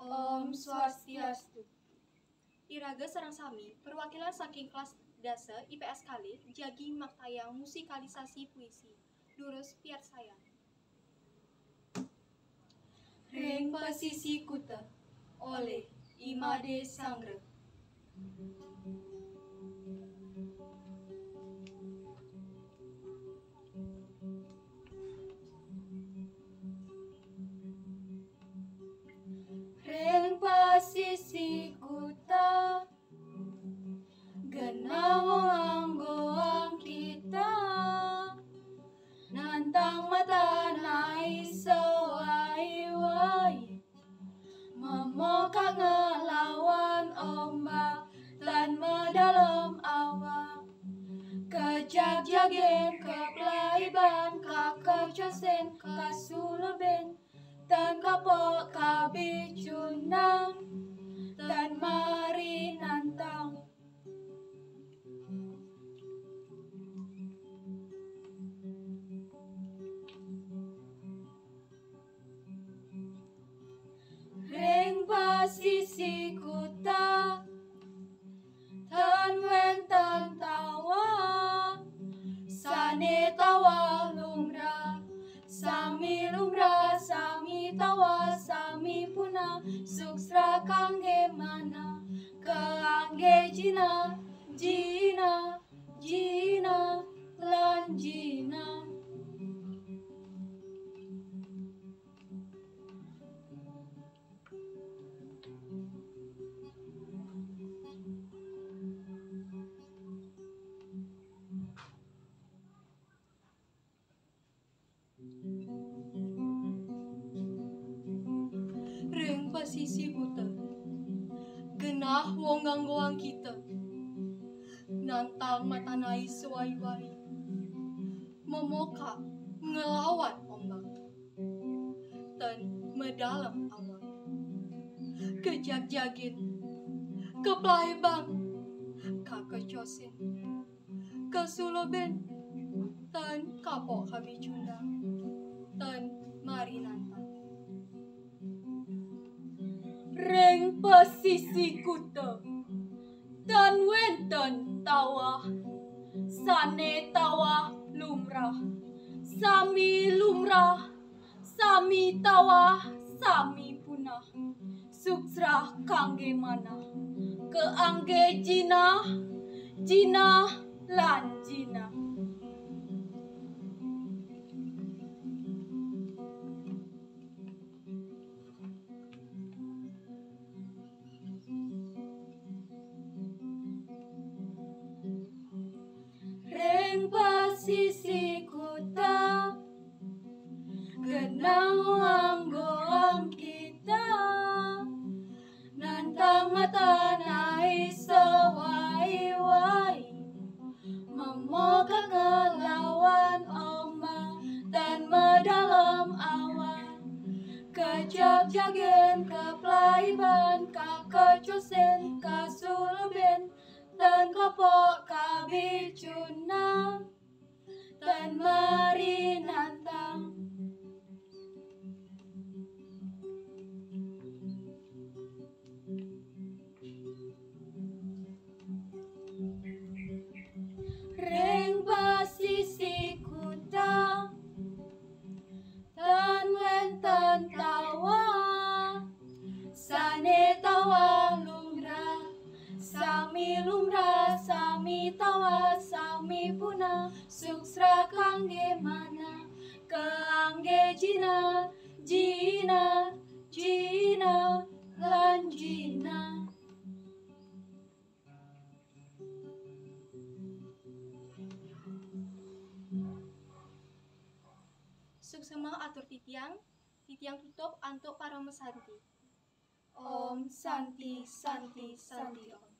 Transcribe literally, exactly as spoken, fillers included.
Om Swastiastu. Iraga sareng sami, perwakilan saking kelas dasa I P S kalih jagi maktayang musikalisasi puisi. Durus piarsayang. Ring Pasisi Kuta, oleh I Made Sanggra. Ring pasisi kuta, genah wong anggoang kita, nantang matanai sawai-wai, mamokak ngelawan ombak tan madalem awak. Kajagjagin, kaplaiban, kakecosin, kasulubin, tan kapok kabicundang, tan mari nantang. Ring pasisi kuta, tan wénten tawah, sané tawah lumrah, sami lumrah, sami tawah, sami punah, suksra kanggé manah, kaanggé jinah, jinah, jinah, lan jinah. Ring pasisi kuta, genah wong nganggoang kita, nantang matanai sawai-wai, mamokak ngelawan ombak, tan madalem awak. Kajagjagin, kaplaiban, kakecosin, kasulubin, tan kapok kabicundang, tan mari nantang. Ring pasisi kuta, tan wénten tawah, sané tawah lumrah, sami lumrah, sami tawah, sami punah, suksra kanggé manah, kaanggé jinah, jinah, lan jinah. Ring pasisi kuta, genah wong anggoang kita, nantang matanai sawai-wai, mamokak ngelawan ombak, tan madalem awak. Kajagjagin, kaplaiban, kakecosin, kasulubin, tan kapok kabicundang, tan mari nantang. Ring pasisi kuta, tan wénten tawah, sané tawah lumrah, sami lumrah, sami tawah, sami punah, suksra kanggé manah, kaanggé jinah, jinah, jinah, lan jinah. Suksma atur titiang, titiang tutup antuk paramasanti. Om Santi, Santi, Santi Om.